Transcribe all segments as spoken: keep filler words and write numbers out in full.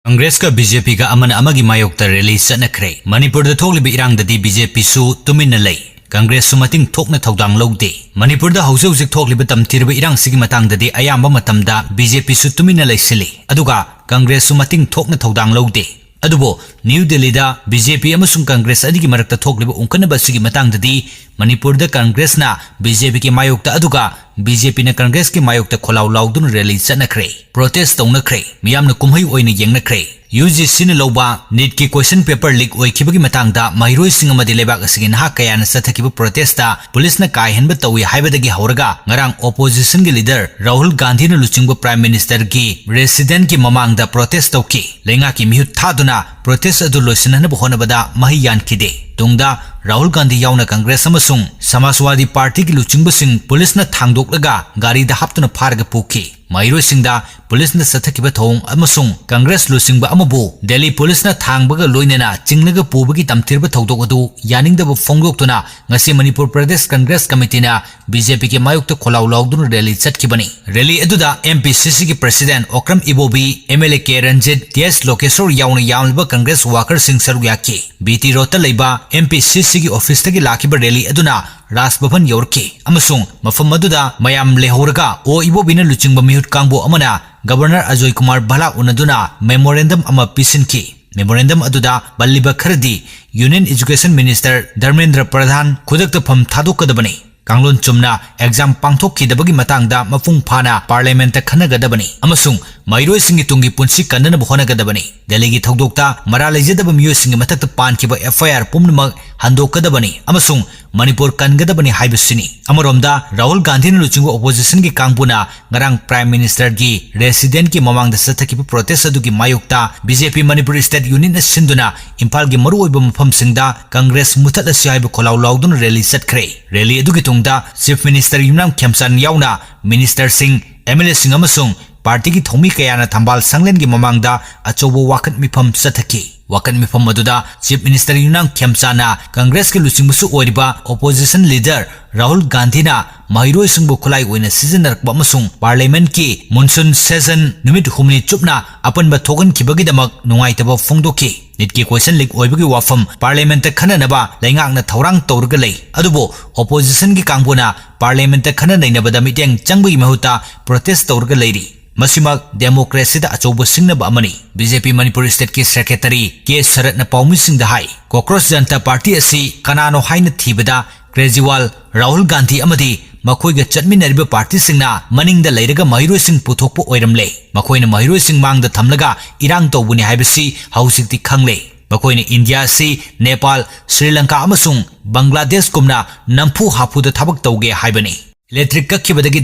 ꯀꯪꯒ꯭ꯔꯦꯁꯀ B J ꯄꯤꯒ ꯑꯃꯅ ꯑꯃꯒꯤ ꯃꯥꯌꯣꯛꯇ ꯔꯦꯂꯤ ꯆꯠꯅꯈ꯭ꯔꯦ꯫ ꯃꯅꯤꯄꯨꯔꯗ ꯊꯣꯛꯂꯤꯕ ꯏꯔꯥꯡꯗꯗꯤ ꯕꯤ ꯖꯦ ꯄꯤꯁꯨ ꯇꯨꯃꯤꯟꯅ ꯂꯩ꯫ ꯀꯪꯒ꯭ꯔꯦꯁꯁꯨ ꯃꯇꯤꯡ ꯊꯣꯛꯅ ꯊꯧꯗꯥꯡ ꯂꯧꯗꯦ꯫ ꯃꯅꯤꯄꯨꯔꯗ ꯍꯧꯖꯤꯛ ꯍꯧꯖꯤꯛ ꯊꯣꯛꯂꯤꯕ ꯇꯝꯊꯤꯔꯕ ꯏꯔꯥꯡꯁꯤꯒꯤ ꯃꯇꯥꯡꯗꯗꯤ ꯑꯌꯥꯝꯕ ꯃꯇꯝꯗ ꯕꯤ ꯖꯦ ꯄꯤꯁꯨ ꯇꯨꯃꯤꯟꯅ ꯂꯩꯁꯤꯜꯂꯤ꯫ ꯑꯗꯨꯒ ꯀꯪꯒ꯭ꯔꯦꯁꯁꯨ ꯃꯇꯤꯡ ꯊꯣꯛꯅ ꯊꯧꯗꯥꯡ ꯂꯧꯗꯦ꯫ ꯑꯗꯨꯕꯨ ꯅ꯭ꯌꯨ ꯗꯦꯜꯂꯤꯗ ꯕꯤ ꯖꯦ ꯄꯤ ꯑꯃꯁꯨꯡ ꯀꯪꯒ꯭ꯔꯦꯁ ꯑꯅꯤꯒꯤ ꯃꯔꯛꯇ ꯊꯣꯛꯂꯤꯕ ꯎꯪꯈꯠꯅꯕ ꯑꯁꯤꯒꯤ ꯃꯇꯥꯡꯗꯗꯤ ꯃꯅꯤꯄꯨꯔꯗ ꯀꯪꯒ꯭ꯔꯦꯁꯅ ꯕꯤ ꯖꯦ ꯄꯤꯒꯤ ꯃꯥꯌꯣꯛꯇ ꯑꯗꯨꯒ ꯕꯤ ꯖꯦ ꯄꯤꯅ ꯀꯪꯒ꯭ꯔꯦꯁꯀꯤ ꯃꯥꯌꯣꯛꯇ ꯈꯣꯜꯂꯥꯎ ꯂꯥꯎꯗꯨꯅ ꯔꯦꯂꯤ ꯆꯠꯅꯈ꯭ꯔꯦ, ꯄ꯭ꯔꯣꯇꯦꯁ ꯇꯧꯅꯈ꯭ꯔꯦ, ꯃꯤꯌꯥꯝꯅ ꯀꯨꯝꯍꯩ ꯑꯣꯏꯅ ꯌꯦꯡꯅꯈ꯭ꯔꯦ꯫ ꯌꯨ ꯖꯤ ꯁꯤꯅ ꯂꯧꯕ ꯅꯤꯠꯀꯤ ꯀꯣꯏꯁꯟ ꯄꯦꯄꯔ ꯂꯤꯛ ꯑꯣꯏꯈꯤꯕꯒꯤ ꯃꯇꯥꯡꯗ ꯃꯍꯩꯔꯣꯏꯁꯤꯡ ꯑꯃꯗꯤ ꯂꯩꯕꯥꯛ ꯑꯁꯤꯒꯤ ꯅꯍꯥ ꯀꯌꯥꯅ ꯆꯠꯊꯈꯤꯕ ꯄ꯭ꯔꯣꯇꯦꯁꯇ ꯄꯨꯂꯤꯁꯅ ꯀꯥ ꯍꯦꯟꯕ ꯇꯧꯏ ꯍꯥꯏꯕꯗꯒꯤ ꯍꯧꯔꯒ ꯉꯔꯥꯡ ꯑꯣꯄꯣꯖꯤꯁꯟꯒꯤ ꯂꯤꯗꯔ ꯔꯥꯍꯨꯜ ꯒꯥꯟꯙꯤꯅ ꯂꯨꯆꯤꯡꯕ ꯄ꯭ꯔꯥꯏꯝ ꯃꯤꯅꯤꯁꯇꯔꯒꯤ ꯔꯦꯁꯤꯗꯦꯟꯠꯀꯤ ꯃꯃꯥꯡꯗ ꯄ꯭ꯔꯣꯇꯦꯁ ꯇꯧꯈꯤ꯫ ꯂꯩꯉꯥꯛꯀꯤ ꯃꯤꯍꯨꯠ ꯊꯥꯗꯨꯅ ꯄ꯭ꯔꯣꯇꯦꯁ ꯑꯗꯨ ꯂꯣꯏꯁꯤꯟꯅꯅꯕ ꯍꯣꯠꯅꯕꯗ ꯃꯍꯩ ꯌꯥꯟꯈꯤꯗꯦ꯫ ꯇꯨꯡꯗ ꯔꯥꯍꯨꯜ ꯒꯥꯟꯙꯤ ꯌꯥꯎꯅ ꯀꯪꯒ꯭ꯔꯦꯁ ꯑꯃꯁꯨꯡ ꯁꯃꯥꯖꯋꯥꯗꯤ ꯄꯥꯔꯇꯤꯒꯤ ꯂꯨꯆꯤꯡꯕꯁꯤꯡ ꯄꯨꯂꯤꯁꯅ ꯊꯥꯡꯗꯣꯛꯂꯒ ꯒꯥꯔꯤꯗ ꯍꯥꯞꯇꯨꯅ ꯐꯥꯔꯒ ꯄꯨꯈꯤ꯫ ꯃꯍꯩꯔꯣꯏꯁꯤꯡꯗ ꯄꯨꯂꯤꯁꯅ ꯆꯠꯊꯈꯤꯕ ꯊꯧꯑꯣꯡ ꯑꯃꯁꯨꯡ ꯀꯪꯒ꯭ꯔꯦꯁ ꯂꯨꯆꯤꯡꯕ ꯑꯃꯕꯨ ꯗꯦꯜꯂꯤ ꯄꯨꯂꯤꯁꯅ ꯊꯥꯡꯕꯒ ꯂꯣꯏꯅꯅ ꯆꯤꯡꯂꯒ ꯄꯨꯕꯒꯤ ꯇꯝꯊꯤꯔꯕ ꯊꯧꯗꯣꯛ ꯑꯗꯨ ꯌꯥꯅꯤꯡꯗꯕ ꯐꯣꯡꯗꯣꯛꯇꯨꯅ ꯉꯁꯤ ꯃꯅꯤꯄꯨꯔ ꯄ꯭ꯔꯗꯦꯁ ꯀꯪꯒ꯭ꯔꯦꯁ ꯀꯃꯤꯇꯤꯅ ꯕꯤ ꯖꯦ ꯄꯤꯒꯤ ꯃꯥꯌꯣꯛꯇ ꯈꯣꯜꯂꯥꯎ ꯂꯥꯎꯗꯨꯅ ꯔꯦꯂꯤ ꯆꯠꯈꯤꯕꯅꯤ꯫ ꯔꯦꯂꯤ ꯑꯗꯨꯗ ꯑꯦꯝ ꯄꯤ ꯁꯤ ꯁꯤꯒꯤ president Okram Ibobi, M L A K Ranjit, T S Lokeshwar ꯌꯥꯎꯅ ꯌꯥꯝꯂꯕ ꯀꯪꯒ꯭ꯔꯦꯁ ꯋꯥꯀꯔꯁꯤꯡ ꯁꯔꯨꯛ ꯌꯥꯈꯤ꯫ ꯕꯤ ꯇꯤ ꯔꯣꯗꯇ ꯂꯩꯕ ꯑꯦꯝ ꯄꯤ ꯁꯤ ꯁꯤꯒꯤ ꯑꯣꯐꯤꯁꯇꯒꯤ ꯂꯥꯛꯈꯤꯕ ꯔꯦꯂꯤ ꯑꯗꯨꯅ ꯔꯥꯖ ꯚꯕꯟ ꯌꯧꯔꯛꯈꯤ ꯑꯃꯁꯨꯡ ꯃꯐꯝ ꯑꯗꯨꯗ ꯃꯌꯥꯝ ꯂꯩꯍꯧꯔꯒ ꯑꯣ ꯏꯕꯣꯕꯤꯅ ꯂꯨꯆꯤꯡꯕ ꯃꯤꯍꯨꯠ ꯀꯥꯡꯕꯨ ꯑꯃꯅ ꯒꯕꯔꯅꯔ ꯑꯖꯣꯏ ꯀꯨꯃꯥꯔ ꯚꯂꯥ ꯎꯅꯗꯨꯅ ꯃꯦꯃꯣꯔꯦꯟꯗꯝ ꯑꯃ ꯄꯤꯁꯤꯟꯈꯤ꯫ ꯃꯦꯃꯣꯔꯦꯟꯗꯝ ꯑꯗꯨꯗ ꯄꯜꯂꯤꯕ ꯈꯔꯗꯤ ꯌꯨꯅꯤꯌꯟ ꯑꯦꯖꯨꯀꯦꯁꯟ ꯃꯤꯅꯤꯁꯇꯔ ꯙꯔꯃꯦꯟꯗ꯭ꯔ ꯄ꯭ꯔꯙꯥꯟ ꯈꯨꯗꯛꯇ ꯐꯝ ꯊꯥꯗꯣꯛꯀꯗꯕꯅꯤ, ꯀꯥꯡꯂꯣꯟ ꯆꯨꯝꯅ ꯑꯦꯛꯖꯥꯝ ꯄꯥꯡꯊꯣꯛꯈꯤꯗꯕꯒꯤ ꯃꯇꯥꯡꯗ ꯃꯄꯨꯡ ꯐꯥꯅ ꯄꯥꯔꯂꯤꯌꯥꯃꯦꯟꯠꯇ ꯈꯟꯅꯒꯗꯕꯅꯤ ꯑꯃꯁꯨꯡ ꯃꯍꯩꯔꯣꯏꯁꯤꯡꯒꯤ ꯇꯨꯡꯒꯤ ꯄꯨꯟꯁꯤ ꯀꯟꯅꯅꯕ ꯍꯣꯠꯅꯒꯗꯕꯅꯤ꯫ ꯗꯦꯜꯂꯤꯒꯤ ꯊꯧꯗꯣꯛꯇ ꯃꯔꯥꯜ ꯂꯩꯖꯗꯕ ꯃꯤꯑꯣꯏꯁꯤꯡꯒꯤ ꯃꯊꯛꯇ ꯄꯥꯟꯈꯤꯕ ꯑꯦꯐ ꯑꯥꯏ ꯑꯥꯔ ꯄꯨꯝꯅꯃꯛ ꯍꯟꯗꯣꯛꯀꯗꯕꯅꯤ ꯑꯃꯁꯨꯡ ꯃꯅꯤꯄꯨꯔ ꯀꯟꯒꯗꯕꯅꯤ ꯍꯥꯏꯕꯁꯤꯅꯤ꯫ ꯑꯃꯔꯣꯝꯗ ꯔꯥꯍꯨꯜ ꯒꯥꯟꯙꯤꯅ ꯂꯨꯆꯤꯡꯕ ꯑꯣꯄꯣꯖꯤꯁꯟꯒꯤ ꯀꯥꯡꯕꯨꯅ ꯉꯔꯥꯡ ꯄ꯭ꯔꯥꯏꯝ ꯃꯤꯅꯤꯁꯇꯔꯒꯤ ꯔꯦꯁꯤꯗꯦꯟꯠꯀꯤ ꯃꯃꯥꯡꯗ ꯆꯠꯊꯈꯤꯕ ꯄ꯭ꯔꯣꯇꯦꯁ ꯑꯗꯨꯒꯤ ꯃꯥꯌꯣꯛꯇ ꯕꯤ ꯖꯦ ꯄꯤ ꯃꯅꯤꯄꯨꯔ ꯁ꯭ꯇꯦꯠ ꯌꯨꯅꯤꯠꯅ ꯁꯤꯟꯗꯨꯅ ꯏꯝꯐꯥꯜꯒꯤ ꯃꯔꯨꯑꯣꯏꯕ ꯃꯐꯝꯁꯤꯡꯗ ꯀꯪꯒ꯭ꯔꯦꯁ ꯃꯨꯊꯠꯂꯁꯤ ꯍꯥꯏꯕ ꯈꯣꯜꯂꯥꯎ ꯂꯥꯎꯗꯨꯅ ꯔꯦꯂꯤ ꯆꯠꯈ꯭ꯔꯦ꯫ ꯔꯦꯂꯤ ꯑꯗꯨꯒꯤ ꯇꯨꯡꯗ ꯆꯤꯐ ꯃꯤꯅꯤꯁꯇꯔ ꯌꯨꯝꯅꯥꯝ ꯈꯦꯝꯆꯥꯟ ꯌꯥꯎꯅ ꯃꯤꯅꯤꯁꯇꯔꯁꯤꯡ, ꯑꯦꯝ ꯑꯦꯜ ꯑꯦꯁꯤꯡ ꯑꯃꯁꯨꯡ ꯄꯥꯔꯇꯤꯒꯤ ꯊꯧꯃꯤ ꯀꯌꯥꯅ ꯊꯝꯕꯥꯜ ꯁꯪꯂꯦꯟꯒꯤ ꯃꯃꯥꯡꯗ ꯑꯆꯧꯕ ꯋꯥꯀꯠ ꯃꯤꯐꯝ ꯆꯠꯊꯈꯤ꯫ ꯋꯥꯀꯠ ꯃꯤꯐꯝ ꯑꯗꯨꯗ Chief Minister ꯌꯨꯝꯅꯥꯝ ꯈꯦꯝꯆꯥꯅ ꯀꯪꯒ꯭ꯔꯦꯁꯀꯤ ꯂꯨꯆꯤꯡꯕꯁꯨ ꯑꯣꯏꯔꯤꯕ opposition leader ꯔꯥꯍꯨꯜ ꯒꯥꯟꯙꯤꯅ ꯃꯍꯩꯔꯣꯏꯁꯤꯡꯕꯨ ꯈꯨꯠꯂꯥꯏ ꯑꯣꯏꯅ ꯁꯤꯖꯤꯟꯅꯔꯛꯄ ꯑꯃꯁꯨꯡ Parliament ꯀꯤ monsoon session ꯅꯨꯃꯤꯠ ꯍꯨꯝꯅꯤ ꯆꯨꯞꯅ ꯑꯄꯟꯕ ꯊꯣꯛꯍꯟꯈꯤꯕꯒꯤꯗꯃꯛ ꯅꯨꯡꯉꯥꯏꯇꯕ ꯐꯣꯡꯗꯣꯛꯈꯤ꯫ NEET ꯀꯤ question leak ꯑꯣꯏꯕꯒꯤ ꯋꯥꯐꯝ Parliament ꯇ ꯈꯟꯅꯅꯕ ꯂꯩꯉꯥꯛꯅ ꯊꯧꯔꯥꯡ ꯇꯧꯔꯒ ꯂꯩ, ꯑꯗꯨꯕꯨ opposition ꯒꯤ ꯀꯥꯡꯕꯨꯅ Parliament ꯇ ꯈꯟꯅ ꯅꯩꯅꯕꯗ ꯃꯤꯠꯌꯦꯡ ꯆꯪꯕꯒꯤ ꯃꯍꯨꯠꯇ protest ꯇꯧꯔꯒ ꯂꯩꯔꯤ꯫ ꯃꯁꯤꯃꯛ democracy ꯗ ꯑꯆꯧꯕ ꯁꯤꯡꯅꯕ ꯑꯃꯅꯤ꯫ BJP Manipur State ꯀꯤ Secretary ꯀꯦ ꯁꯔꯠꯅ ꯄꯥꯎꯃꯤꯁꯤꯡꯗ ꯍꯥꯏ, Cockroach Janta Party ꯑꯁꯤ ꯀꯅꯥꯅꯣ ꯍꯥꯏꯅ ꯊꯤꯕꯗ ꯀ꯭ꯔꯦꯖꯤꯋꯥꯜ, ꯔꯥꯍꯨꯜ ꯒꯥꯟꯙꯤ ꯑꯃꯗꯤ ꯃꯈꯣꯏꯒ ꯆꯠꯃꯤꯟꯅꯔꯤꯕ ꯄꯥꯔꯇꯤꯁꯤꯡꯅ ꯃꯅꯤꯡꯗ ꯂꯩꯔꯒ ꯃꯍꯩꯔꯣꯏꯁꯤꯡ ꯄꯨꯊꯣꯛꯄ ꯑꯣꯏꯔꯝꯂꯦ꯫ ꯃꯈꯣꯏꯅ ꯃꯍꯩꯔꯣꯏꯁꯤꯡ ꯃꯥꯡꯗ ꯊꯝꯂꯒ ꯏꯔꯥꯡ ꯇꯧꯕꯅꯤ ꯍꯥꯏꯕꯁꯤ ꯍꯧꯖꯤꯛꯇꯤ ꯈꯪꯂꯦ꯫ ꯃꯈꯣꯏꯅ ꯏꯟꯗꯤꯌꯥ ꯑꯁꯤ ꯅꯦꯄꯥꯜ, ꯁ꯭ꯔꯤ ꯂꯪꯀꯥ ꯑꯃꯁꯨꯡ ꯕꯪꯒ꯭ꯂꯥꯗꯦꯁꯀꯨꯝꯅ ꯅꯝꯐꯨ ꯍꯥꯐꯨꯗ ꯊꯕꯛ ꯇꯧꯒꯦ ꯍꯥꯏꯕꯅꯤ꯫ Electric ꯀꯛꯈꯤꯕꯗꯒꯤ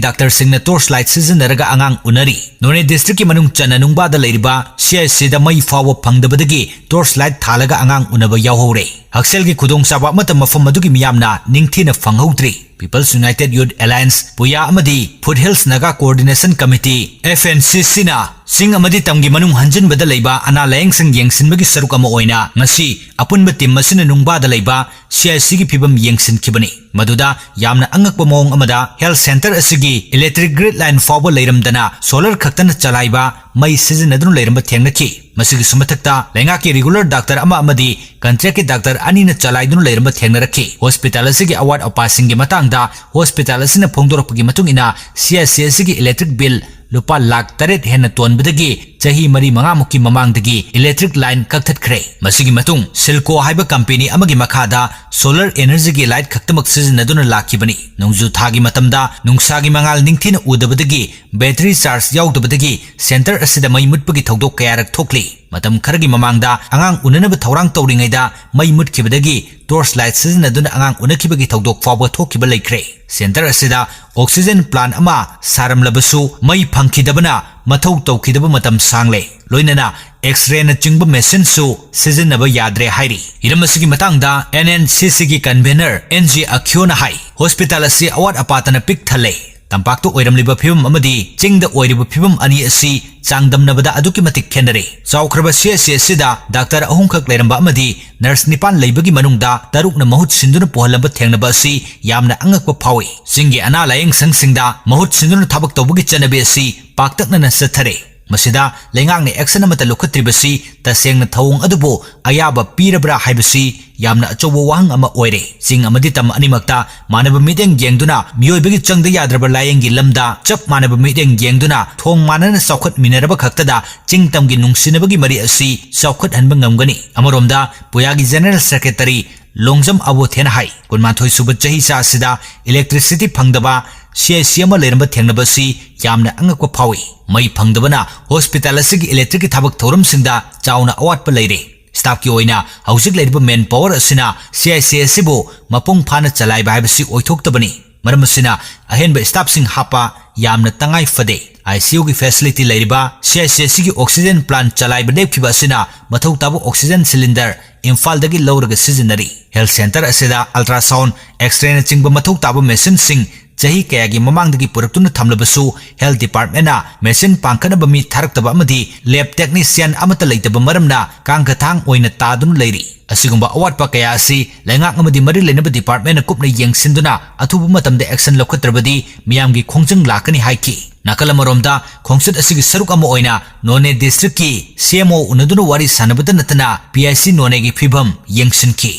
ꯗꯥꯛꯇꯔꯁꯤꯡꯅ torch light ꯁꯤꯖꯤꯟꯅꯔꯒ ꯑꯉꯥꯡ ꯎꯅꯔꯤ꯫ ꯅꯣꯅꯦ district ꯀꯤ ꯃꯅꯨꯡ ꯆꯟꯅ ꯅꯨꯡꯕꯥꯗ ꯂꯩꯔꯤꯕ CHC ꯗ ꯃꯩ ꯐꯥꯎꯕ ꯐꯪꯗꯕꯗꯒꯤ torch light ꯊꯥꯜꯂꯒ ꯑꯉꯥꯡ ꯎꯅꯕ ꯌꯥꯎꯍꯧꯔꯦ꯫ ꯍꯛꯁꯦꯜꯒꯤ ꯈꯨꯗꯣꯡꯆꯥꯕ ꯑꯃꯠꯇ ꯃꯐꯝ ꯑꯗꯨꯒꯤ ꯃꯤꯌꯥꯝꯅ ꯅꯤꯡꯊꯤꯅ ꯐꯪꯍꯧꯗ꯭ꯔꯤ꯫ People's United Youth Alliance, ꯄꯨꯌꯥ ꯑꯃꯗꯤ Foothills Naga Coordination Committee, FNCC ꯅ ꯆꯤꯡ ꯑꯃꯗꯤ ꯇꯝꯒꯤ ꯃꯅꯨꯡ ꯍꯟꯖꯤꯟꯕꯗ ꯂꯩꯕ ꯑꯅꯥ ꯂꯥꯌꯦꯡꯁꯪ ꯌꯦꯡꯁꯤꯟꯕꯒꯤ ꯁꯔꯨꯛ ꯑꯃ ꯑꯣꯏꯅ ꯉꯁꯤ ꯑꯄꯨꯟꯕ team ꯑꯁꯤꯅ ꯅꯨꯡꯕꯥꯗ ꯂꯩꯕ CHC ꯒꯤ ꯐꯤꯕꯝ ꯌꯦꯡꯁꯤꯟꯈꯤꯕꯅꯤ꯫ ꯃꯗꯨꯗ ꯌꯥꯝꯅ ꯑꯉꯛꯄ ꯃꯑꯣꯡ ꯑꯃꯗ health centre ꯑꯁꯤꯒꯤ electric grid line ꯐꯥꯎꯕ ꯂꯩꯔꯝꯗꯅ solar ꯈꯛꯇꯅ ꯆꯂꯥꯏꯕ ꯃꯩ ꯁꯤꯖꯤꯟꯅꯗꯨꯅ ꯂꯩꯔꯝꯕ ꯊꯦꯡꯅꯈꯤ꯫ ꯃꯁꯤꯒꯤꯁꯨ ꯃꯊꯛꯇ ꯂꯩꯉꯥꯛꯀꯤ regular doctor ꯑꯃ ꯑꯃꯗꯤ contract ꯀꯤ doctor ꯑꯅꯤꯅ ꯆꯂꯥꯏꯗꯨꯅ ꯂꯩꯔꯝꯕ ꯊꯦꯡꯅꯔꯛꯈꯤ꯫ Hospital ꯑꯁꯤꯒꯤ ꯑꯋꯥꯠ ꯑꯄꯥꯁꯤꯡꯒꯤ ꯃꯇꯥꯡꯗ hospital ꯑꯁꯤꯅ ꯐꯣꯡꯗꯣꯔꯛꯄꯒꯤ ꯃꯇꯨꯡ ꯏꯟꯅ CHC ꯑꯁꯤꯒꯤ electric bill ꯂꯨꯄꯥ ꯂꯥꯈ ꯇꯔꯦꯠ ꯍꯦꯟꯅ ꯇꯣꯟꯕꯗꯒꯤ ꯆꯍꯤ ꯃꯔꯤ ꯃꯉꯥꯃꯨꯛꯀꯤ ꯃꯃꯥꯡꯗꯒꯤ electric line ꯀꯛꯊꯠꯈ꯭ꯔꯦ꯫ ꯃꯁꯤꯒꯤ ꯃꯇꯨꯡ CILCO ꯍꯥꯏꯕ company ꯑꯃꯒꯤ ꯃꯈꯥꯗ solar energy ꯒꯤ light ꯈꯛꯇꯃꯛ ꯁꯤꯖꯤꯟꯅꯗꯨꯅ ꯂꯥꯛꯈꯤꯕꯅꯤ꯫ ꯅꯣꯡꯖꯨ ꯊꯥꯒꯤ ꯃꯇꯝꯗ ꯅꯨꯡꯁꯥꯒꯤ ꯃꯉꯥꯜ ꯅꯤꯡꯊꯤꯅ ꯎꯗꯕꯗꯒꯤ battery charge ꯌꯥꯎꯗꯕꯗꯒꯤ centre ꯑꯁꯤꯗ ꯃꯩ ꯃꯨꯠꯄꯒꯤ ꯊꯧꯗꯣꯛ ꯀꯌꯥꯔꯛ ꯊꯣꯛꯂꯤ꯫ ꯃꯇꯝ ꯈꯔꯒꯤ ꯃꯃꯥꯡꯗ ꯑꯉꯥꯡ ꯎꯅꯅꯕ ꯊꯧꯔꯥꯡ ꯇꯧꯔꯤꯉꯩꯗ ꯃꯩ ꯃꯨꯠꯈꯤꯕꯗꯒꯤ torch light ꯁꯤꯖꯤꯟꯅꯗꯨꯅ ꯑꯉꯥꯡ ꯎꯅꯈꯤꯕꯒꯤ ꯊꯧꯗꯣꯛ ꯐꯥꯎꯕ ꯊꯣꯛꯈꯤꯕ ꯂꯩꯈ꯭ꯔꯦ꯫ Centre ꯑꯁꯤꯗ oxygen plant ꯑꯃ ꯁꯥꯔꯝꯂꯕꯁꯨ ꯃꯩ ꯐꯪꯈꯤꯗꯕꯅ ꯃꯊꯧ ꯇꯧꯈꯤꯗꯕ ꯃꯇꯝ ꯁꯥꯡꯂꯦ꯫ ꯂꯣꯏꯅꯅ X-ray ꯅꯆꯤꯡꯕ machine ꯁꯨ ꯁꯤꯖꯤꯟꯅꯕ ꯌꯥꯗ꯭ꯔꯦ ꯍꯥꯏꯔꯤ꯫ ꯍꯤꯔꯝ ꯑꯁꯤꯒꯤ ꯃꯇꯥꯡꯗ NNCC ꯒꯤ convener NG ꯑꯈ꯭ꯌꯣꯅ ꯍꯥꯏ, hospital ꯑꯁꯤ ꯑꯋꯥꯠ ꯑꯄꯥꯇꯅ ꯄꯤꯛ ꯊꯜꯂꯦ꯫ ꯇꯝꯄꯥꯛꯇ ꯑꯣꯏꯔꯝꯂꯤꯕ ꯐꯤꯕꯝ ꯑꯃꯗꯤ ꯆꯤꯡꯗ ꯑꯣꯏꯔꯤꯕ ꯐꯤꯕꯝ ꯑꯅꯤ ꯑꯁꯤ ꯆꯥꯡꯗꯝꯅꯕꯗ ꯑꯗꯨꯛꯀꯤ ꯃꯇꯤꯛ ꯈꯦꯠꯅꯔꯦ꯫ ꯆꯥꯎꯈ꯭ꯔꯕ ꯁꯤ ꯑꯩꯆ ꯁꯤ ꯑꯁꯤꯗ ꯗꯥꯛꯇꯔ ꯑꯍꯨꯝꯈꯛ ꯂꯩꯔꯝꯕ ꯑꯃꯗꯤ ꯅꯔꯁ ꯅꯤꯄꯥꯟ ꯂꯩꯕꯒꯤ ꯃꯅꯨꯡꯗ ꯇꯔꯨꯛꯅ ꯃꯍꯨꯠ ꯁꯤꯟꯗꯨꯅ ꯄꯨꯍꯜꯂꯝꯕ ꯊꯦꯡꯅꯕ ꯑꯁꯤ ꯌꯥꯝꯅ ꯑꯉꯛꯄ ꯐꯥꯎꯏ꯫ ꯆꯤꯡꯒꯤ ꯑꯅꯥ ꯂꯥꯌꯦꯡ ꯁꯪꯁꯤꯡꯗ ꯃꯍꯨꯠ ꯁꯤꯟꯗꯨꯅ ꯊꯕꯛ ꯇꯧꯕꯒꯤ ꯆꯠꯅꯕꯤ ꯑꯁꯤ ꯄꯥꯛꯇꯛꯅꯅ ꯆꯠꯊꯔꯦ꯫ ꯃꯁꯤꯗ ꯂꯩꯉꯥꯛꯅ action ꯑꯃꯠꯇ ꯂꯧꯈꯠꯇ꯭ꯔꯤꯕꯁꯤ ꯇꯁꯦꯡꯅ ꯊꯧꯑꯣꯡ ꯑꯗꯨꯕꯨ ꯑꯌꯥꯕ ꯄꯤꯔꯕ꯭ꯔꯥ ꯍꯥꯏꯕꯁꯤ ꯌꯥꯝꯅ ꯑꯆꯧꯕ ꯋꯥꯍꯪ ꯑꯃ ꯑꯣꯏꯔꯦ꯫ ꯆꯤꯡ ꯑꯃꯗꯤ ꯇꯝ ꯑꯅꯤꯃꯛꯇ ꯃꯥꯟꯅꯕ ꯃꯤꯠꯌꯦꯡ ꯌꯦꯡꯗꯨꯅ ꯃꯤꯑꯣꯏꯕꯒꯤ ꯆꯪꯗ ꯌꯥꯗ꯭ꯔꯕ ꯂꯥꯌꯦꯡꯒꯤ ꯂꯝꯗ ꯆꯞ ꯃꯥꯟꯅꯕ ꯃꯤꯠꯌꯦꯡ ꯌꯦꯡꯗꯨꯅ ꯊꯣꯡ ꯃꯥꯟꯅꯅ ꯆꯥꯎꯈꯠꯃꯤꯟꯅꯔꯕ ꯈꯛꯇꯗ ꯆꯤꯡ ꯇꯝꯒꯤ ꯅꯨꯡꯁꯤꯅꯕꯒꯤ ꯃꯔꯤ ꯑꯁꯤ ꯆꯥꯎꯈꯠꯍꯟꯕ ꯉꯝꯒꯅꯤ꯫ ꯑꯃꯔꯣꯝꯗ ꯄꯨꯌꯥꯒꯤ General Secretary ꯂꯣꯡꯖꯝ ꯑꯕꯣꯊꯦꯅ ꯍꯥꯏ, ꯀꯨꯟꯃꯥꯊꯣꯏ ꯁꯨꯕ ꯆꯍꯤꯆꯥ ꯑꯁꯤꯗ electricity ꯐꯪꯗꯕ ꯁꯤ ꯑꯩꯆ ꯁꯤ ꯑꯃ ꯂꯩꯔꯝꯕ ꯊꯦꯡꯅꯕ ꯑꯁꯤ ꯌꯥꯝꯅ ꯑꯉꯛꯄ ꯐꯥꯎꯏ꯫ ꯃꯩ ꯐꯪꯗꯕꯅ hospital ꯑꯁꯤꯒꯤ electricꯀꯤ ꯊꯕꯛ ꯊꯧꯔꯝꯁꯤꯡꯗ ꯆꯥꯎꯅ ꯑꯋꯥꯠꯄ ꯂꯩꯔꯦ꯫ Staffꯀꯤ ꯑꯣꯏꯅ ꯍꯧꯖꯤꯛ ꯂꯩꯔꯤꯕ manpower ꯑꯁꯤꯅ ꯁꯤ ꯑꯩꯆ ꯁꯤ ꯑꯁꯤꯕꯨ ꯃꯄꯨꯡ ꯐꯥꯅ ꯆꯂꯥꯏꯕ ꯍꯥꯏꯕꯁꯤ ꯑꯣꯏꯊꯣꯛꯇꯕꯅꯤ꯫ ꯃꯔꯝ ꯑꯁꯤꯅ ꯑꯍꯦꯟꯕ staffꯁꯤꯡ ꯍꯥꯞꯄ ꯌꯥꯝꯅ ꯇꯉꯥꯏ ꯐꯗꯦ꯫ ICUꯒꯤ facility ꯂꯩꯔꯤꯕ ꯁꯤ ꯑꯩꯆ ꯁꯤ ꯑꯁꯤꯒꯤ oxygen plant ꯆꯂꯥꯏꯕ ꯂꯦꯞꯈꯤꯕ ꯑꯁꯤꯅ ꯃꯊꯧ ꯇꯥꯕ oxygen cylinder ꯏꯝꯐꯥꯜꯗꯒꯤ ꯂꯧꯔꯒ ꯁꯤꯖꯤꯟꯅꯔꯤ꯫ Health centre ꯑꯁꯤꯗ ultrasound, X-rayꯅꯆꯤꯡꯕ ꯃꯊꯧ ꯇꯥꯕ machineꯁꯤꯡ ꯆꯍꯤ ꯀꯌꯥꯒꯤ ꯃꯃꯥꯡꯗꯒꯤ ꯄꯨꯔꯛꯇꯨꯅ ꯊꯝꯂꯕꯁꯨ health departmentꯅ machine ꯄꯥꯟꯈꯠꯅꯕ ꯃꯤ ꯊꯥꯔꯛꯇꯕ ꯑꯃꯗꯤ lab technician ꯑꯃꯠꯇ ꯂꯩꯇꯕ ꯃꯔꯝꯅ ꯀꯥꯡꯈꯊꯥꯡ ꯑꯣꯏꯅ ꯇꯥꯗꯨꯅ ꯂꯩꯔꯤ꯫ ꯑꯁꯤꯒꯨꯝꯕ ꯑꯋꯥꯠꯄ ꯀꯌꯥ ꯑꯁꯤ ꯂꯩꯉꯥꯛ ꯑꯃꯗꯤ ꯃꯔꯤ ꯂꯩꯅꯕ departmentꯅ ꯀꯨꯞꯅ ꯌꯦꯡꯁꯤꯟꯗꯨꯅ ꯑꯊꯨꯕ ꯃꯇꯝꯗ action ꯂꯧꯈꯠꯇ꯭ꯔꯕꯗꯤ ꯃꯤꯌꯥꯝꯒꯤ ꯈꯣꯡꯖꯪ ꯂꯥꯛꯀꯅꯤ ꯍꯥꯏꯈꯤ꯫ ꯅꯥꯀꯜ ꯑꯃꯔꯣꯝꯗ ꯈꯣꯡꯆꯠ ꯑꯁꯤꯒꯤ ꯁꯔꯨꯛ ꯑꯃ ꯑꯣꯏꯅ ꯅꯣꯅꯦ districtꯀꯤ C M O ꯎꯅꯗꯨꯅ ꯋꯥꯔꯤ ꯁꯥꯟꯅꯕꯇ ꯅꯠꯇꯅ P I C ꯅꯣꯅꯦꯒꯤ ꯐꯤꯕꯝ ꯌꯦꯡꯁꯤꯟꯈꯤ꯫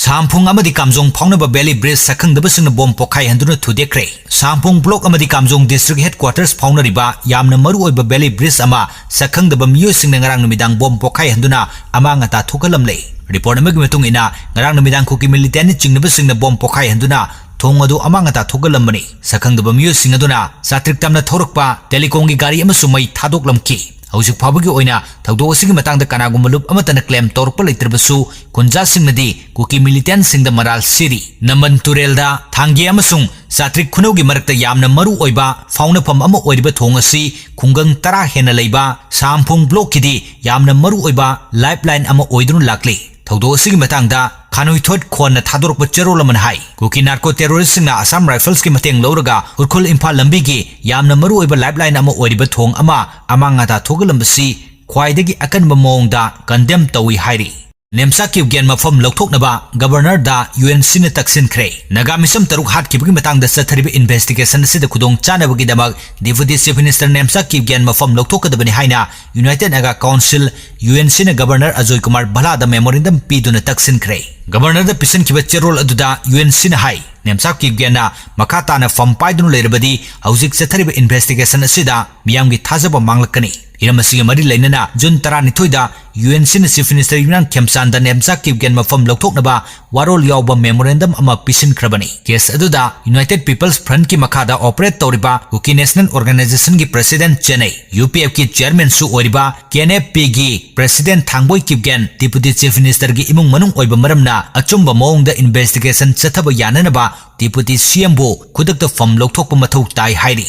ꯁꯥꯝꯐꯣꯡ ꯑꯃꯗꯤ ꯀꯥꯝꯖꯣꯡ ꯐꯥꯎꯅꯕ valley bridge ꯁꯛꯈꯪꯗꯕꯁꯤꯡꯅ bomb ꯄꯣꯈꯥꯏꯍꯟꯗꯨꯅ ꯊꯨꯗꯦꯛꯈ꯭ꯔꯦ꯫ ꯁꯥꯝꯐꯣꯡ block ꯑꯃꯗꯤ ꯀꯥꯝꯖꯣꯡ district headquarters ꯐꯥꯎꯅꯔꯤꯕ ꯌꯥꯝꯅ ꯃꯔꯨꯑꯣꯏꯕ valley bridge ꯑꯃ ꯁꯛꯈꯪꯗꯕ ꯃꯤꯑꯣꯏꯁꯤꯡꯅ ꯉꯔꯥꯡ ꯅꯨꯃꯤꯗꯥꯡ bomb ꯄꯣꯈꯥꯏꯍꯟꯗꯨꯅ ꯑꯃꯥꯡ ꯑꯇꯥ ꯊꯣꯛꯍꯜꯂꯝꯂꯦ꯫ Report ꯑꯃꯒꯤ ꯃꯇꯨꯡ ꯏꯟꯅ, ꯉꯔꯥꯡ ꯅꯨꯃꯤꯗꯥꯡ ꯀꯨꯀꯤ militant ꯆꯤꯡꯅꯕꯁꯤꯡꯅ bomb ꯄꯣꯈꯥꯏꯍꯟꯗꯨꯅ ꯊꯣꯡ ꯑꯗꯨ ꯑꯃꯥꯡ ꯑꯇꯥ ꯊꯣꯛꯍꯜꯂꯝꯕꯅꯤ꯫ ꯁꯛꯈꯪꯗꯕ ꯃꯤꯑꯣꯏꯁꯤꯡ ꯑꯗꯨꯅ ꯆꯥꯇ꯭ꯔꯤꯛ ꯇꯝꯅ ꯊꯧꯔꯛꯄ telecomꯒꯤ ꯒꯥꯔꯤ ꯑꯃꯁꯨ ꯃꯩ ꯊꯥꯗꯣꯛꯂꯝꯈꯤ꯫ ꯍꯧꯖꯤꯛ ꯐꯥꯎꯕꯒꯤ ꯑꯣꯏꯅ ꯊꯧꯗꯣꯛ ꯑꯁꯤꯒꯤ ꯃꯇꯥꯡꯗ ꯀꯅꯥꯒꯨꯝꯕ ꯂꯨꯞ ꯑꯃꯠꯇꯅ claim ꯇꯧꯔꯛꯄ ꯂꯩꯇ꯭ꯔꯕꯁꯨ, ꯈꯨꯟꯖꯥꯁꯤꯡꯅꯗꯤ ꯀꯨꯀꯤ militantꯁꯤꯡꯗ ꯃꯔꯥꯜ ꯁꯤꯔꯤ꯫ ꯅꯝꯕꯟ ꯇꯨꯔꯦꯜꯗ ꯊꯥꯡꯒꯦ ꯑꯃꯁꯨꯡ ꯆꯥꯇ꯭ꯔꯤꯛ ꯈꯨꯅꯧꯒꯤ ꯃꯔꯛꯇ ꯌꯥꯝꯅ ꯃꯔꯨ ꯑꯣꯏꯕ ꯐꯥꯎꯅꯐꯝ ꯑꯃ ꯑꯣꯏꯔꯤꯕ ꯊꯣꯡ ꯑꯁꯤ ꯈꯨꯡꯒꯪ ꯇꯔꯥ ꯍꯦꯟꯅ ꯂꯩꯕ ꯁꯥꯝꯐꯣꯡ blockꯀꯤꯗꯤ ꯌꯥꯝꯅ ꯃꯔꯨ ꯑꯣꯏꯕ lifeline ꯑꯃ ꯑꯣꯏꯗꯨꯅ ꯂꯥꯛꯂꯤ꯫ ꯊꯧꯗꯣꯛ ꯑꯁꯤꯒꯤ ꯃꯇꯥꯡꯗ ꯈꯥꯅꯨꯏꯊꯣꯠ ꯈꯣꯟꯅ ꯊꯥꯗꯣꯔꯛꯄ ꯆꯦꯔꯣꯜ ꯑꯃꯅ ꯍꯥꯏ, ꯀꯨꯀꯤ ꯅꯥꯔꯀꯣ ꯇꯦꯔꯣꯔꯤꯁꯁꯤꯡꯅ ꯑꯁꯥꯝ ꯔꯥꯏꯐꯜꯁꯀꯤ ꯃꯇꯦꯡ ꯂꯧꯔꯒ ꯎꯔꯈꯨꯜ ꯏꯝꯐꯥꯜ ꯂꯝꯕꯤꯒꯤ ꯌꯥꯝꯅ ꯃꯔꯨꯑꯣꯏꯕ ꯂꯥꯏꯐꯂꯥꯏꯟ ꯑꯃ ꯑꯣꯏꯔꯤꯕ ꯊꯣꯡ ꯑꯃ ꯑꯃꯥꯡ ꯑꯇꯥ ꯊꯣꯛꯍꯜꯂꯝꯕꯁꯤ ꯈ꯭ꯋꯥꯏꯗꯒꯤ ꯑꯀꯟꯕ ꯃꯑꯣꯡꯗ ꯀꯟꯗꯦꯝ ꯇꯧꯏ ꯍꯥꯏꯔꯤ꯫ ꯅꯦꯝꯆꯥ ꯀꯤꯞꯒꯦꯟ ꯃꯐꯝ ꯂꯧꯊꯣꯛꯅꯕ ꯒꯕꯔꯅꯔꯗ ꯌꯨ ꯑꯦꯟ ꯁꯤꯅ ꯇꯛꯁꯤꯟꯈ꯭ꯔꯦ꯫ ꯅꯥꯒꯥ ꯃꯤꯁꯝ ꯇꯔꯨꯛ ꯍꯥꯠꯈꯤꯕꯒꯤ ꯃꯇꯥꯡꯗ ꯆꯠꯊꯔꯤꯕ ꯏꯟꯚꯦꯁꯇꯤꯒꯦꯁꯟ ꯑꯁꯤꯗ ꯈꯨꯗꯣꯡ ꯆꯥꯅꯕꯒꯤꯗꯃꯛ deputy chief minister Nemcha Kipgen ꯃꯐꯝ ꯂꯧꯊꯣꯛꯀꯗꯕꯅꯤ ꯍꯥꯏꯅ united Naga council, U N ꯁꯤꯅ ꯒꯕꯔꯅꯔ ꯑꯖꯣꯏ ꯀꯨꯃꯥꯔ ꯚꯂꯥꯗ ꯃꯦꯃꯣꯔꯦꯟꯗꯝ ꯄꯤꯗꯨꯅ ꯇꯛꯁꯤꯟꯈ꯭ꯔꯦ꯫ ꯒꯕꯔꯅꯔꯗ ꯄꯤꯁꯤꯟꯈꯤꯕ ꯆꯦꯔꯣꯜ ꯑꯗꯨꯗ ꯌꯨ ꯑꯦꯟ ꯁꯤꯅ ꯍꯥꯏ, ꯅꯦꯝꯆꯥ ꯀꯤꯞꯒꯦꯟꯅ ꯃꯈꯥ ꯇꯥꯅ ꯐꯝ ꯄꯥꯏꯗꯨꯅ ꯂꯩꯔꯕꯗꯤ ꯍꯧꯖꯤꯛ ꯆꯠꯊꯔꯤꯕ ꯏꯟꯚꯦꯁꯇꯤꯒꯦꯁꯟ ꯑꯁꯤꯗ ꯃꯤꯌꯥꯝꯒꯤ ꯊꯥꯖꯕ ꯃꯥꯡꯂꯛꯀꯅꯤ꯫ ꯍꯤꯔꯝ ꯑꯁꯤꯒ ꯃꯔꯤ ꯂꯩꯅꯅ ꯖꯨꯟ ꯇꯔꯥꯅꯤꯊꯣꯏꯗ ꯌꯨ ꯑꯦꯟ ꯁꯤꯅ ꯆꯤꯐ ꯃꯤꯅꯤꯁꯇꯔ ꯌꯨꯅꯥꯡ ꯈꯦꯝꯆꯥꯟꯗ ꯅꯦꯝꯆꯥ ꯀꯤꯞꯒꯦꯟ ꯃꯐꯝ ꯂꯧꯊꯣꯛꯅꯕ ꯋꯥꯔꯣꯜ ꯌꯥꯎꯕ ꯃꯦꯃꯣꯔꯦꯟꯗꯝ ꯑꯃ ꯄꯤꯁꯤꯟꯈ꯭ꯔꯕꯅꯤ꯫ ꯀꯦꯁ ꯑꯗꯨꯗ ꯌꯨꯅꯥꯏꯇꯦꯗ ꯄꯤꯄꯜꯁ ꯐ꯭ꯔꯟꯠꯀꯤ ꯃꯈꯥꯗ ꯑꯣꯄꯔꯦꯠ ꯇꯧꯔꯤꯕ ꯀꯨꯀꯤ ꯅꯦꯁꯅꯦꯜ ꯑꯣꯔꯒꯅꯥꯏꯖꯦꯁꯟꯒꯤ ꯄ꯭ꯔꯁꯤꯗꯦꯟꯠ ꯆꯦꯟꯅꯩ, ꯌꯨ ꯄꯤ ꯑꯦꯐꯀꯤ ꯆꯦꯌꯔꯃꯦꯟꯁꯨ ꯑꯣꯏꯔꯤꯕ ꯀꯦ ꯑꯦꯟ ꯑꯦꯐ ꯄꯤꯒꯤ ꯄ꯭ꯔꯁꯤꯗꯦꯟꯠ ꯊꯥꯡꯕꯣꯏ ꯀꯤꯞꯒꯦꯟ, ꯗꯤꯄꯨꯇꯤ ꯆꯤꯐ ꯃꯤꯅꯤꯁꯇꯔꯒꯤ ꯏꯃꯨꯡ ꯃꯅꯨꯡ ꯑꯣꯏꯕ ꯃꯔꯝꯅ ꯑꯆꯨꯝꯕ ꯃꯑꯣꯡꯗ ꯏꯟꯚꯦꯁꯇꯤꯒꯦꯁꯟ ꯆꯠꯊꯕ ꯌꯥꯅꯅꯕ ꯗꯤꯄꯨꯇꯤ ꯁꯤ ꯑꯦꯝꯕꯨ ꯈꯨꯗꯛꯇ ꯐꯝ ꯂꯧꯊꯣꯛꯄ ꯃꯊꯧ ꯇꯥꯏ ꯍꯥꯏꯔꯤ꯫